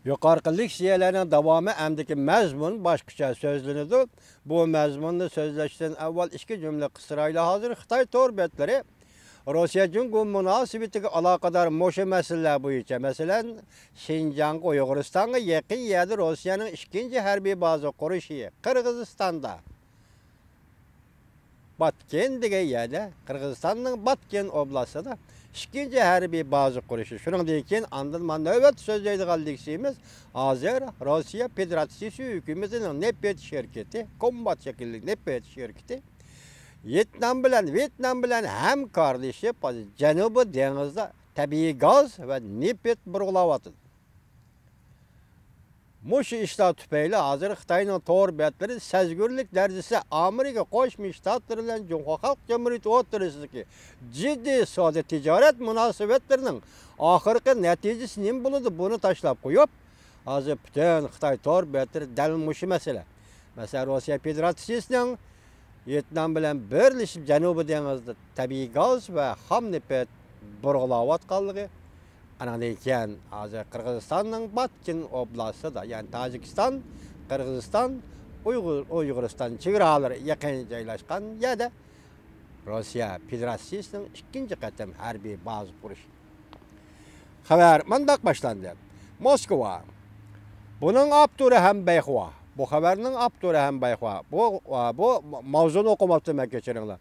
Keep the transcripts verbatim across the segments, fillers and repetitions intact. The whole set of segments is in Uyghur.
يۇقىرىقى لېكسىيەلەرنىڭ داۋامى ئەمدىكى مەزمۇن باشقىچە سۆزلىنىدۇ. بۇ مەزمۇننى سۆزلەشتىن ئاۋۋال ئىككى جۈملە قىستۇرايلى. ھازىر خىتاي تور بەتلىرى روسىيە جۇڭگو مۇناسىۋىتىگە ئالاقىدار مۇشۇ مەسىلىلەر بويىچە، مەسىلەن، شىنجاڭغا، ئۇيغۇرىستانغا يېقىن يەردە روسىيەنىڭ ئىككىنچى ھەربىي بازا قۇرۇشى، قىرغىزىستاندا باتكېن دېگەن يەردە، قىرغىزىستاننىڭ باتكېن ئوبلاستىدا ئىككىنچى ھەربىي بازا قۇرۇشى. شۇنىڭدىن كېيىن ئاندىن مانا نۆۋەتتە سۆزلەيدىغان لېكسىيىمىز ھازىر روسىيە فېدېراتسىيىسى ھۆكۈمىتىنىڭ نېفىت شىركىتى، كومبات شەكىللىك نېفىت شىركىتى ۋيېتنام بىلەن، ۋيېتنام بىلەن ھەمكارلىشىپ، ھازىر جەنۇبىي دېڭىزدا تەبىئىي گاز ۋە نېفىت بۇرغىلاۋاتىدۇ. مۇشۇ ئىشلار تۈپەيلى ھازىر خىتاينىڭ تور بەتلىرى سەزگۈرلۈك دەرىجىسىدە ئامېرىكا قوشما شتاتلىرى بىلەن جۇڭخۇا خەلق جۇمھۇرىيىتى ئوتتۇرىسىدىكى جىددىي سودا تىجارەت مۇناسىۋەتلىرىنىڭ ئاخىرقى نەتىجىسى نېمە بولىدۇ، بۇنى تاشلاپ قويۇپ، ھازىر پۈتۈن خىتاي تور بەتلىرى دەل مۇشۇ مەسىلە. مەسىلەن، روسىيە فېدېراتسىيىسىنىڭ ۋيېتنام بىلەن بىرلىشىپ جەنۇبىي دېڭىزدا تەبىئىي گاز ۋە خام نېفىت بۇرغىلاۋاتقانلىقى، ئانىڭدىن كېيىن ھازىر قىرغىزىستاننىڭ باتكېن ئوبلاستىدا، يەنى تاجىكىستان، قىرغىزىستان، ئۇيغۇر، ئۇيغۇرىستان چېگرالىرى يېقىن جايلاشقان يەردە روسىيە فېدېراتسىيىسىنىڭ ئىككىنچى قېتىم ھەربىي بازا قۇرۇشى. خەۋەر مۇنداق باشلاندى. موسكۋا. بۇنىڭ ئاپتورى ھەم بەيخۇا. بۇ خەۋەرنىڭ ئاپتورى ھەم بەيخۇا. بۇ، بۇ ماۋزۇنى ئوقۇماپتىمەن، كەچۈرۈڭلار.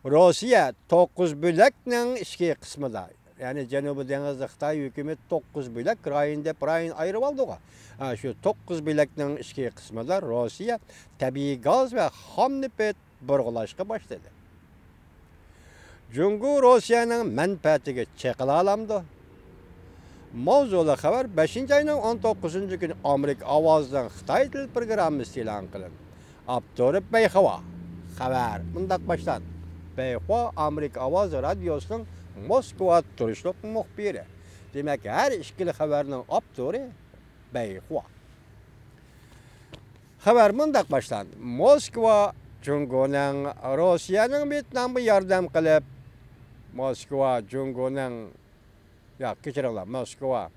روسىيە توققۇز بۆلەكنىڭ ئىچكى قىسمىدا، يەنى جەنۇبىي دېڭىزدا خىتاي ھۆكۈمىتى توققۇز بۆلەك رايون دەپ رايون ئايرىۋالدىغۇ. ھە، شۇ توققۇز بۆلەكنىڭ ئىچكى قىسمىدا روسىيە تەبىئىي گاز ۋە خام نېفىت بۇرغىلاشقا باشلىدى. جۇڭگو روسىيەنىڭ مەنپەئەتىگە چېقىلالامدۇ؟ ماۋزۇلۇق خەۋەر بەشىنچى ئاينىڭ ئون توققۇزىنچى كۈنى ئامېرىكا ئاۋازىنىڭ خىتاي تىل پروگراممىسىدا ئېلان قىلىندى. ئاپتورى بەيخۇا. خەۋەر مۇنداق باشلاندى. بەيخۇا ئامېرىكا ئاۋازى رادىيوسىنىڭ موسكۋا تۇرۇشلۇق مۇخبىرى. دېمەك، ھەر ئىككىلا خەۋەرنىڭ ئاپتورى بەيخۇا. خەۋەر مۇنداق باشلاندى. موسكۋا جۇڭگونىڭ روسىيەنىڭ ۋيېتنامغا ياردەم قىلىپ، موسكۋا جۇڭگونىڭ، ياق، كەچۈرۈڭلار، موسكۋا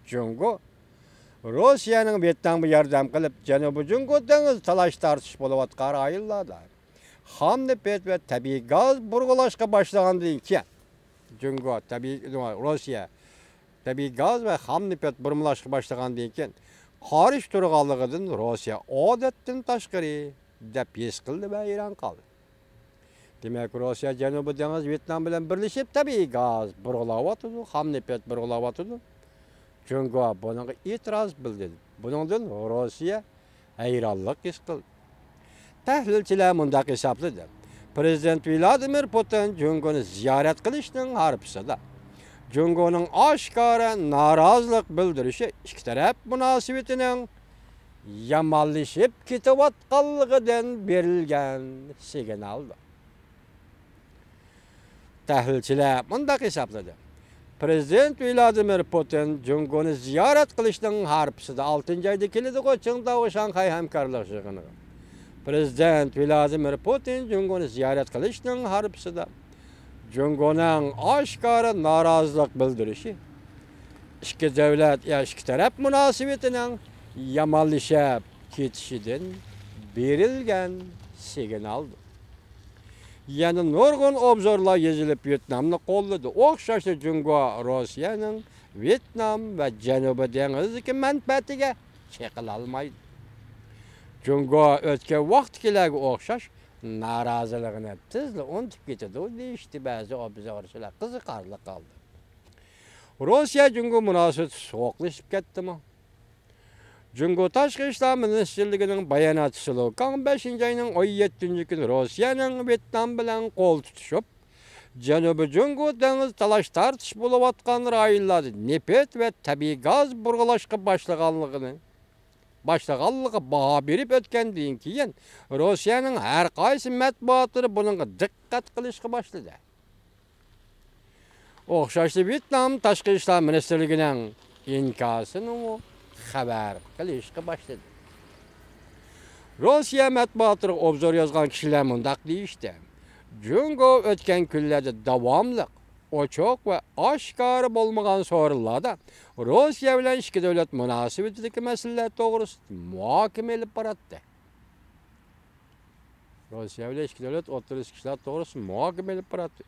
جۇڭگو روسىيەنىڭ ۋيېتنامغا ياردەم قىلىپ، جەنۇبىي جۇڭگو دېڭىز تالاش تارتىش بولۇۋاتقان رايونلاردا خام نېفىت ۋە تەبىئىي گاز بۇرغىلاشقا باشلىغاندىن كېيىن، جۇڭگو تەبىئىي، روسىيە تەبىئىي گاز ۋە خام نېفىت بۇرمىلاشقا باشلىغاندىن كېيىن، قارشى تۇرغانلىقىدىن روسىيە ئادەتتىن تاشقىرى دەپ ھېس قىلدى ۋە ھەيران قالدى. دېمەك، روسىيە جەنۇبىي دېڭىز ۋيېتنام بىلەن بىرلىشىپ تەبىئىي گاز بۇرغىلاۋاتىدۇ، خام نېفىت بۇرغىلاۋاتىدۇ. جۇڭگو بۇنىڭغا ئېتىراز بىلدۈردى. بۇنىڭدىن روسىيە ھەيرانلىق ھېس قىلدى. تەھلىلچىلەر مۇنداق ھېسابلىدى. پىرېزىدېنت ۋلادىمىر پۇتىن جۇڭگونى زىيارەت قىلىشنىڭ ھارپىسىدا جۇڭگونىڭ ئاشكارا نارازىلىق بىلدۈرۈشى ئىككى تەرەپ مۇناسىۋىتىنىڭ يامانلىشىپ كېتىۋاتقانلىقىدىن بېرىلگەن سىگنالدۇر. تەھلىلچىلەر مۇنداق ھېسابلىدى. پىرېزىدېنت ۋلادىمىر پۇتىن جۇڭگونى زىيارەت قىلىشنىڭ ھارپىسىدا، ئالتىنچى ئايدا كېلىدىغۇ چىڭداۋ شاڭخەي ھەمكارلىق يىغىنىغا. پىرېزىدېنت ۋلادىمىر پۇتىن جۇڭگونى زىيارەت قىلىشنىڭ ھارپىسىدا جۇڭگونىڭ ئاشكارا نارازىلىق بىلدۈرۈشى ئىككى دۆلەت يا ئىككى تەرەپ مۇناسىۋىتىنىڭ يامانلىشىپ كېتىشىدىن بېرىلگەن سىگنالدۇر. يەنە نۇرغۇن ئوبزورلار يېزىلىپ، ۋيېتنامنى قوللىدى. ئوخشاشلا جۇڭگو روسىيەنىڭ ۋيېتنام ۋە جەنۇبىي دېڭىزدىكى مەنپەئەتىگە چېقىلالمايدۇ. جۇڭگو ئۆتكەن ۋاقىتتىكىلەرگە ئوخشاش نارازىلىقىنى تېزلا ئۇنتۇپ كېتىدۇ، دېيىشتى بەزى ئوبزورچىلار قىزىقارلىق ھالدا. روسىيە جۇڭگو مۇناسىۋىتى سوغۇقلىشىپ كەتتىمۇ؟ جۇڭگو تاشقى ئىشلار مىنىستىرلىكىنىڭ باياناتچىسى لۇ كاڭ بەشىنچى ئاينىڭ ئون يەتتىنچى كۈنى روسىيەنىڭ ۋيېتنام بىلەن قول تۇتۇشۇپ، جەنۇبىي جۇڭگو دېڭىز تالاش تارتىش بولۇۋاتقان رايونلاردا نېفىت ۋە تەبىئىي گاز بۇرغىلاشقا باشلىغانلىقىنى، باشلىغانلىقىغا باھا بېرىپ ئۆتكەندىن كېيىن، روسىيەنىڭ ھەر قايسى مەتبۇئاتلىرى بۇنىڭغا دىققەت قىلىشقا باشلىدى. ئوخشاشلا ۋيېتنام تاشقى ئىشلار مىنىستىرلىكىنىڭ ئىنكاسىنىمۇ خەۋەر قىلىشقا باشلىدى. روسىيە مەتبۇئاتلىرىغا ئوبزور يازغان كىشىلەر مۇنداق دېيىشتى: جۇڭگو ئۆتكەن كۈنلەردە داۋاملىق ئوچۇق ۋە ئاشكارا بولمىغان سورۇنلاردا روسىيە بىلەن ئىككى دۆلەت مۇناسىۋىتىدىكى مەسىلىلەر توغرىسىدا مۇھاكىمە ئېلىپ باراتتى. روسىيە بىلەن ئىككى دۆلەت ئوتتۇرىسىدىكى ئىشلار توغرىسىدا مۇھاكىمە ئېلىپ باراتتى.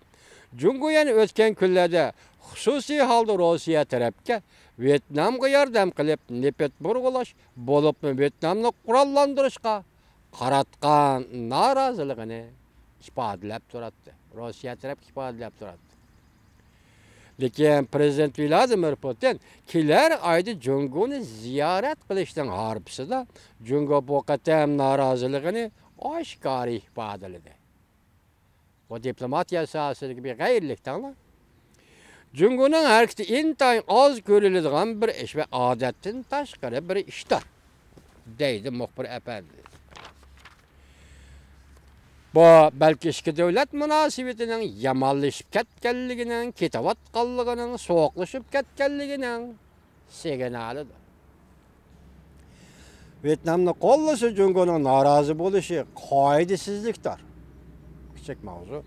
جۇڭگو يەنە ئۆتكەن كۈنلەردە خۇسۇسىي ھالدا روسىيە تەرەپكە ۋيېتنامغا ياردەم قىلىپ، نېفىت بۇرغىلاش، بولۇپمۇ ۋيېتنامنى قوراللاندۇرۇشقا قاراتقان نارازىلىقىنى ئىپادىلەپ تۇراتتى. روسىيە تەرەپكە ئىپادىلەپ تۇراتتى. لېكىن پىرېزىدېنت ۋلادىمىر پۇتىن كېلەر ئايدا جۇڭگونى زىيارەت قىلىشنىڭ ھارپىسىدا جۇڭگو بۇ قېتىم نارازىلىقىنى ئاشكارا ئىپادىلىدى. بۇ دىپلوماتىيە ساھەسىدىكى بىر غەيرىيلىك تەڭلا. جۇڭگونىڭ ھەرىكىتى ئىنتايىن ئاز كۆرۈلىدىغان بىر ئىش ۋە ئادەتتىن تاشقىرى بىر ئىشتۇر، دەيدۇ مۇخبىر ئەپەندى. بۇ بەلكى ئىككى دۆلەت مۇناسىۋىتىنىڭ يامانلىشىپ كەتكەنلىكىنىڭ، كېتىۋاتقانلىقىنىڭ، سوغۇقلىشىپ كەتكەنلىكىنىڭ سىگنالىدۇر. ۋيېتنامنى قوللىسا جۇڭگونىڭ نارازى بولۇشى قائىدىسىزلىكتۇر. كىچىك ماۋزۇ.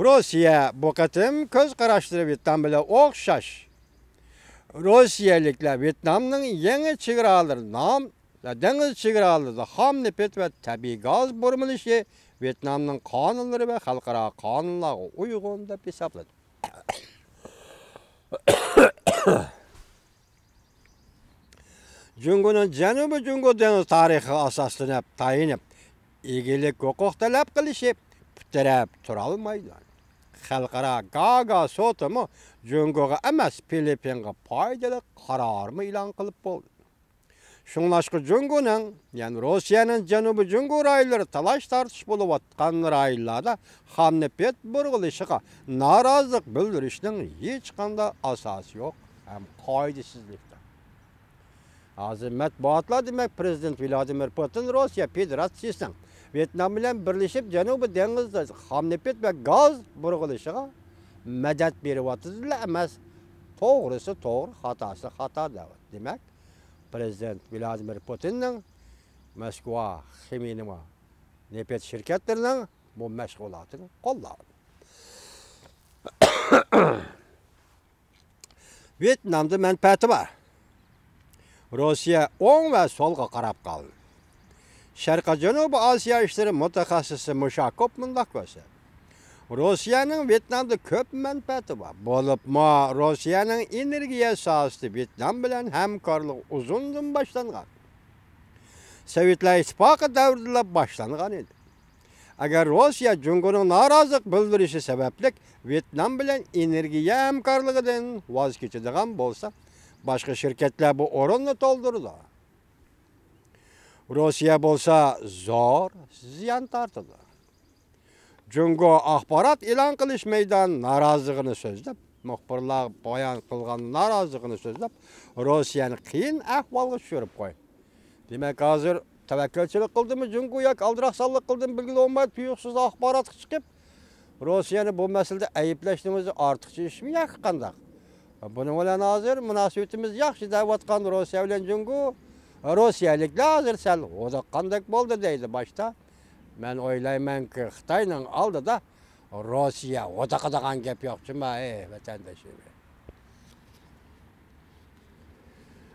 روسىيە بۇ قېتىم كۆز قاراشلىرى ۋيېتنام بىلەن ئوخشاش. روسىيەلىكلەر ۋيېتنامنىڭ يېڭى چېگرالىرى نام ۋە دېڭىز چېگرالىرىدا خام نېفىت ۋە تەبىئىي گاز بۇرمىلىشى ۋيېتنامنىڭ قانۇنلىرى ۋە خەلقئارا قانۇنلارغا ئۇيغۇن دەپ ھېسابلىدى. جۇڭگونىڭ جەنۇبىي جۇڭگو دېڭىز تارىخىغا ئاساسلىنىپ، تايىنىپ، ئىگىلىك ھوقۇق تەلەپ قىلىشى پۇت تىرەپ تۇرالمايدۇ. خەلقئارا گاگا سوتىمۇ جۇڭگوغا ئەمەس، فىلىپپىنغا پايدىلىق قارارمۇ ئېلان قىلىپ بولدى. شۇڭلاشقا جۇڭگونىڭ، يەنى روسىيەنىڭ جەنۇبىي جۇڭگو رايونلىرى تالاش-تارتىش بولۇۋاتقان رايونلاردا خام نېفىت بۇرغىلىشىغا نارازىلىق بىلدۈرۈشنىڭ ھېچقانداق ئاساسى يوق ھەم قائىدىسىزلىكتۇر. ھازىر مەتبۇئاتلار، دېمەك، پىرېزىدېنت ۋلادىمىر پۇتىن روسىيە فېدېراتسىيىسىنىڭ ۋيېتنام بىلەن بىرلىشىپ جەنۇبىي دېڭىزدا خام نېفىت ۋە گاز بۇرغىلىشىغا مەدەت بېرىۋاتىدىلا ئەمەس، توغرىسى توغرا، خاتاسى خاتا دەۋاتىدۇ. دېمەك، پىرېزىدېنت ۋلادىمىر پۇتىننىڭ موسكۋا، خىمىنېۋا نېفىت شىركەتلىرىنىڭ بۇ مەشغۇلاتىنى قوللاۋاتىدۇ. ۋيېتنامدا مەنپەئەتى بار. روسىيە ئوڭ ۋە سولغا قاراپ قالدى. شەرقىي جەنۇبىي ئاسىيا ئىشلىرى مۇتەخەسسىسى مۇشاكوف مۇنداق كۆرسەتتى: روسىيەنىڭ ۋيېتنامدا كۆپ مەنپەئەتى بار. بولۇپمۇ روسىيەنىڭ ئېنېرگىيە ساھەسىدە ۋيېتنام بىلەن ھەمكارلىق ئۇزۇندىن باشلانغان. سوۋېتلار ئىتتىپاقى دەۋرىدىلا باشلانغان ئىدى. ئەگەر روسىيە جۇڭگونىڭ نارازىلىق بىلدۈرۈشى سەۋەبلىك ۋيېتنام بىلەن ئېنېرگىيە ھەمكارلىقىدىن ۋاز كېچىدىغان بولسا، باشقا شىركەتلەر بۇ ئورۇننى تولدۇرىدۇ. روسىيە بولسا زور زىيان تارتىدۇ. جۇڭگو ئاخبارات ئېلان قىلىش مەيدانىدا نارازىلىقىنى سۆزلەپ، مۇخبىرلار بايان قىلغان نارازىلىقىنى سۆزلەپ، روسىيەنى قىيىن ئەھۋالغا چۈشۈرۈپ قويدى. دېمەك، ھازىر تەۋەككۈلچىلىك قىلدىمۇ جۇڭگو ياكى ئالدىراقسانلىق قىلدىمۇ بىلگىلى بولمايدۇ، تۇيۇقسىز ئاخباراتقا چىقىپ، روسىيەنى بۇ مەسىلىدە ئەيىبلەشنىڭ ئۆزى ئارتۇقچە ئىشمۇ ياكى قانداق؟ بۇنىڭ بىلەن ھازىر مۇناسىۋىتىمىز ياخشى دەۋاتقان روسىيە بىلەن جۇڭگو، روسىيەلىكلەر ھازىر سەل ھودۇققاندەك بولدى دەيدۇ باشتا. مەن ئويلايمەنكى، خىتاينىڭ ئالدىدا روسىيە ھودۇقىدىغان گەپ يوق جۇما، ئەي ۋەتەندىشىم.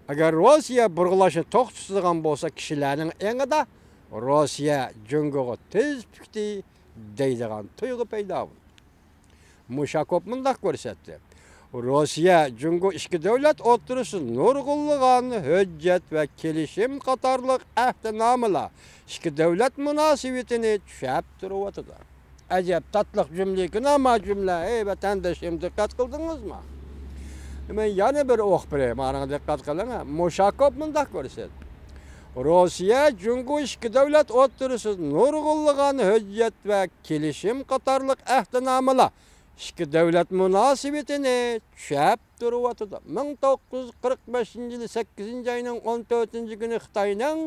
ئەگەر روسىيە بۇرغىلاشنى توختىتىدىغان بولسا، كىشىلەرنىڭ ئېڭىدا روسىيە جۇڭگوغا تىز پۈكتى دەيدىغان تۇيغۇ پەيدا بولدى. مۇشاكوف مۇنداق كۆرسەتتى: روسىيە جۇڭگو ئىككى دۆلەت ئوتتۇرىسىدا نۇرغۇنلىغان ھۆججەت ۋە كېلىشىم قاتارلىق ئەھدىنامىلار، ئىككى دۆلەت مۇناسىۋىتىنى چۈشەپ تۇرۇۋاتىدۇ. ئەجەب تاتلىق جۈملىكىن ئەمما جۈملە، ئەي ۋەتەندىشىم، دىققەت قىلدىڭىزمۇ؟ مەن يەنە بىر ئوقۇپ بېرەي، ماڭا دىققەت قىلىڭ. مۇشاكوف مۇنداق كۆرسەتتى: روسىيە جۇڭگو ئىككى دۆلەت ئوتتۇرىسىدا نۇرغۇنلىغان ھۆججەت ۋە كېلىشىم قاتارلىق ئەھدىنامىلار، ئىككى دۆلەت مۇناسىۋىتىنى چۈشەپ تۇرۇۋاتىدۇ. مىڭ توققۇز يۈز قىرىق بەشىنچى يىلى سەككىزىنچى ئاينىڭ ئون تۆتىنچى كۈنى خىتاينىڭ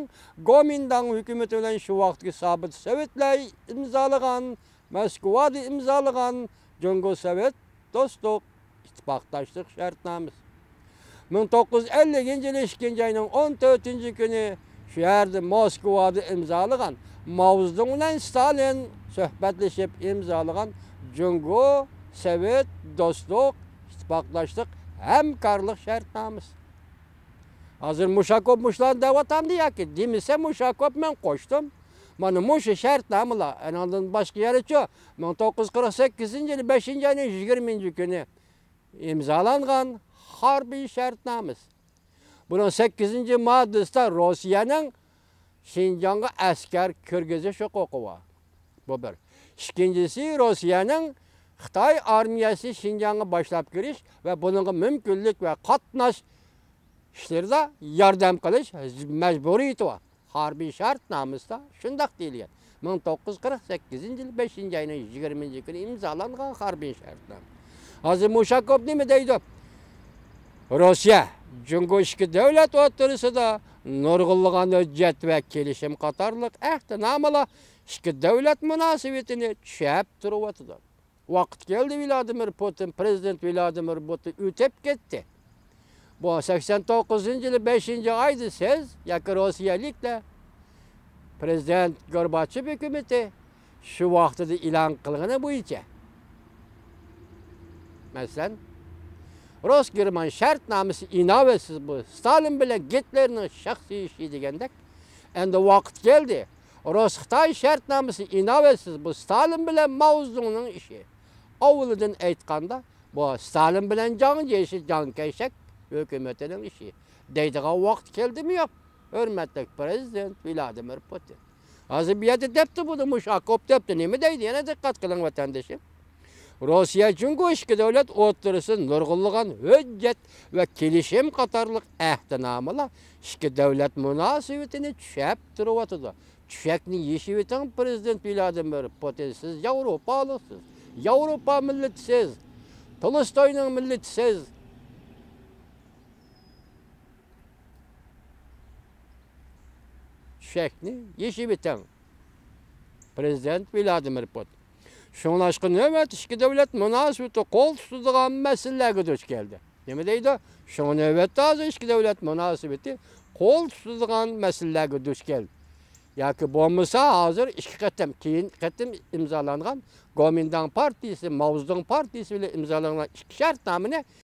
گومىنداڭ ھۆكۈمىتى بىلەن شۇ ۋاقىتتىكى سابىت سوۋېتلار ئىمزالىغان، موسكۋادا ئىمزالىغان جۇڭگو سوۋېت دوستلۇق ئىتتىپاقداشلىق شەرتنامىسى. مىڭ توققۇز يۈز ئەللىكىنچى يىلى ئىككىنچى ئاينىڭ ئون تۆتىنچى كۈنى شۇ يەردە، موسكۋادا ئىمزالىغان، ماۋزېدۇڭ بىلەن ستالىن سۆھبەتلىشىپ ئىمزالىغان جۇڭگو سوۋېت دوستلۇق، ئىتتىپاقداشلىق، ھەمكارلىق شەرتنامىسى. ھازىر مۇشاكوف مۇشۇلارنى دەۋاتامدۇ ياكى؟ دېمىسە، مۇشاكوف مەن قوشتۇم. مانا مۇشۇ شەرتنامىلار، ئانىڭدىن باشقا يەرىچۇ، مىڭ توققۇز يۈز قىرىق سەككىزىنچى يىلى بەشىنچى ئاينىڭ يىگىرمىنچى كۈنى ئىمزالانغان ھاربىي شەرتنامىسى. بۇنىڭ سەككىزىنچى ماددىسىدا روسىيەنىڭ شىنجاڭغا ئەسكەر كىرگۈزۈش ھوقۇقى بار. بۇ بىر. ئىككىنچىسى، روسىيەنىڭ خىتاي ئارمىيەسى شىنجاڭغا باشلاپ كىرىش ۋە بۇنىڭغا مۇمكىنلىك ۋە قاتناش ئىشلىرىدا ياردەم قىلىش مەجبۇرىيىتى بار. ھاربىي شەرتنامىسىدا شۇنداق دېيىلگەن. مىڭ توققۇز يۈز قىرىق سەككىزىنچى يىل بەشىنچى ئاينىڭ يىگىرمىنچى كۈنى ئىمزالانغان ھاربىي شەرتنامە. ھازىر مۇشاكوف نېمە دەيدۇ؟ روسىيە، جۇڭگو ئىككى دۆلەت ئوتتۇرىسىدا نۇرغۇنلىغان ھۆججەت ۋە كېلىشىم قاتارلىق ئەھدىنامىلار ئىككى دۆلەت مۇناسىۋىتىنى چۈشەپ تۇرۇۋاتىدۇ. ۋاقىت كەلدى، ۋلادىمىر پۇتىن، پرېزىدېنت ۋلادىمىر پۇتىن ئۆتۈپ كەتتى. بۇ سەكسەن توققۇزىنچى يىلى بەشىنچى ئايدا سىز ياكى روسىيەلىكلەر پرېزىدېنت گورباچېف ھۆكۈمىتى شۇ ۋاقتىدا ئېلان قىلغىنى بويىچە، مەسىلەن، رۇس گېرمان شەرتنامىسى ئىناۋەتسىز، بۇ ستالىن بىلەن گىتلېرنىڭ شەخسىي ئىشى دېگەندەك، ئەمدى ۋاقىت كەلدى، رۇس خىتاي شەرتنامىسى ئىناۋەتسىز، بۇ ستالىن بىلەن ماۋزېدۇڭنىڭ ئىشى. ئاۋۋىلىدىن ئېيتقاندا، بۇ ستالىن بىلەن جاڭ جيېشى، جاڭ كەيشەك ھۆكۈمىتىنىڭ ئىشى دەيدىغان ۋاقىت كەلدىمۇ يوق، ھۆرمەتلىك پرېزىدېنت ۋلادىمىر پۇتىن؟ ھازىر بۇ يەردە دەپتۇ، بۇنى مۇشاكوف دەپتۇ. نېمە دەيدۇ؟ يەنە دىققەت قىلىڭ، ۋەتەندىشىم. روسىيە، جۇڭگو ئىككى دۆلەت ئوتتۇرىسىدا نۇرغۇنلىغان ھۆججەت ۋە كېلىشىم قاتارلىق ئەھدىنامىلار ئىككى دۆلەت مۇناسىۋىتىنى چۈشەپ تۇرۇۋاتىدۇ. چۈشەكنى يېشىۋېتىڭ، پرېزىدېنت ۋلادىمىر پۇتىن، سىز ياۋروپالىقسىز، ياۋروپا مىللىتىسىز، تولستوينىڭ مىللىتىسىز. چۈشەكنى يېشىۋېتىڭ، پرېزىدېنت ۋلادىمىر پۇتىن. شۇڭلاشقا نۆۋەتتە ئىككى دۆلەت مۇناسىۋىتى قول تۇتىدىغان مەسىلىلەرگە دۇچ كەلدى. نېمە دەيدۇ؟ شۇڭا نۆۋەتتە ھازىر ئىككى دۆلەت مۇناسىۋىتى قول تۇتىدىغان مەسىلىلەرگە دۇچ كەلدى. ياكى بولمىسا ھازىر ئىككى قېتىم، كېيىن قېتىم ئىمزالانغان گومىنداڭ پارتىيىسى، ماۋزېدۇڭ پارتىيىسى بىلەن ئىمزالانغان ئىككى شەرتنامىنى